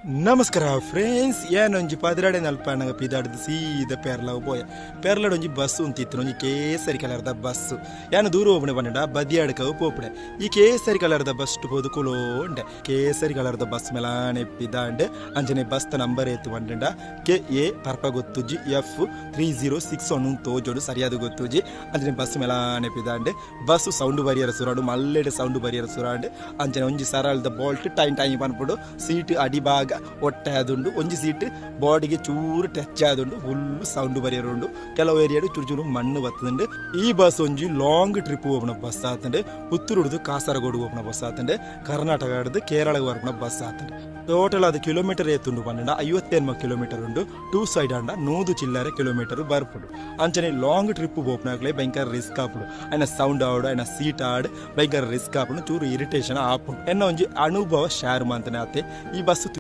ನಮಸ್ಕಾರ ಫ್ರೆಂಡ್ಸ್, ಏನೊಂಜಿ ಪದಿರಾಡೆ ನಲ್ಪಾನಗ ಪಿದಾಡ್ದು ಸೀದ ಪೇರ್ಲವು ಪೋಯ. ಪೇರ್ಲಡ್ ಒಂಜಿ ಬಸ್ ಉಂತಿತ್ತು, ಒಂಜಿ ಕೇಸರಿ ಕಲರ್ದ ಬಸ್. ಯಾನ್ ದೂರ ಹೋಗ್ಬಣೆ ಪಂಡ ಬದಿಯಾಡ್ಕವು ಪೋಪುಡೆ. ಈ ಕೇಸರಿ ಕಲರ್ದ ಬಸ್ ಪೋದು ಕುಲೋಂಡೆ. ಕೇಸರಿ ಕಲರ್ದ ಬಸ್ ಮೆಲಾನೆ ಪಿದಾಂಡ್. ಅಂಚನೆ ಬಸ್ ನಂಬರ್ ಏತು ಪಂಡ ಕೆ ಎ ಪರ್ಪ ಗೊತ್ತುಜಿ, ಎಫ್ 3061 ತೋಜೋಡು, ಸರಿಯಾದ ಗೊತ್ತುಜಿ. ಅಂಚನೆ ಬಸ್ ಮೆಲಾನೆ ಪಿದಾಂಡ್. ಬಸ್ ಸೌಂಡ್ ಬರಿಯರ ಸುರಾಂಡು, ಮಲ್ಲೆಡ್ ಸೌಂಡ್ ಬರಿಯರ ಸುರಾಂಡ್. ಅಂಚನೆ ಒಂಜಿ ಸರಳದ ಬೋಲ್ಟ್ ಟೈನ್ ಟೈನ್ ಪನ್ಪುಡು. ಸೀಟ್ ಅಡಿಭಾಗ ಒಟ್ಟೆ ಆದುಂಡು. ಒಂಜಿ ಸೀಟ್ ಬಾಡಿಗೆ ಚೂರು ಟಚ್ ಆದುಂಡು. ಫುಲ್ ಸೌಂಡ್ ಬರಿಯರ ಉಂಡು. ಕೆಲವು ಏರಿಯಾಡು ಚೂರು ಚೂರು ಮಣ್ಣು ಬತ್ತದುಂಡು. ಈ ಬಸ್ ಒಂಜಿ ಲಾಂಗ್ ಟ್ರಿಪ್ ಹೋಗುನ ಬಸ್ ಆತುಂಡು. ಪುತ್ತೂರುಡ್ದು ಕಾಸರಗೋಡು ಹೋಗುನ ಬಸ್ ಆತುಂಡು. ಕರ್ನಾಟಕ ಕೇರಳಗೆ ಬರ್ಪುನ ಬಸ್ ಆತುಂಡು. ಟೋಟಲ್ ಅದು ಕಿಲೋಮೀಟರ್ ಏತುಂಡು ಪಂಡ 58 ಕಿಲೋಮೀಟರ್ ಉಂಡು. ಟೂ ಸೈಡ್ ಅಂಡ 100 ಚಿಲ್ಲರೆ ಕಿಲೋಮೀಟರ್ ಬರ್ಪುಂಡು. ಅಂಚನೆ ಲಾಂಗ್ ಟ್ರಿಪ್ ಪೋಪುನಾಗ್ಲೆ ಭಯಂಕರ ರಿಸ್ಕ್ ಆಪುಂಡು. ಐನ ಸೌಂಡ್ ಆವಡು, ಐನ ಸೀಟ್ ಆಡ್ ಭಯಂಕರ ರಿಸ್ಕ್ ಆಪುಂಡು, ಚೂರು ಇರಿಟೇಷನ್ ಆಪುಂಡು. ಎನ್ನ ಒಂಜಿ ಅನುಭವ ಶೇರ್ ಮಂತನೆ ಆತೆ. ಈ ಬಸ್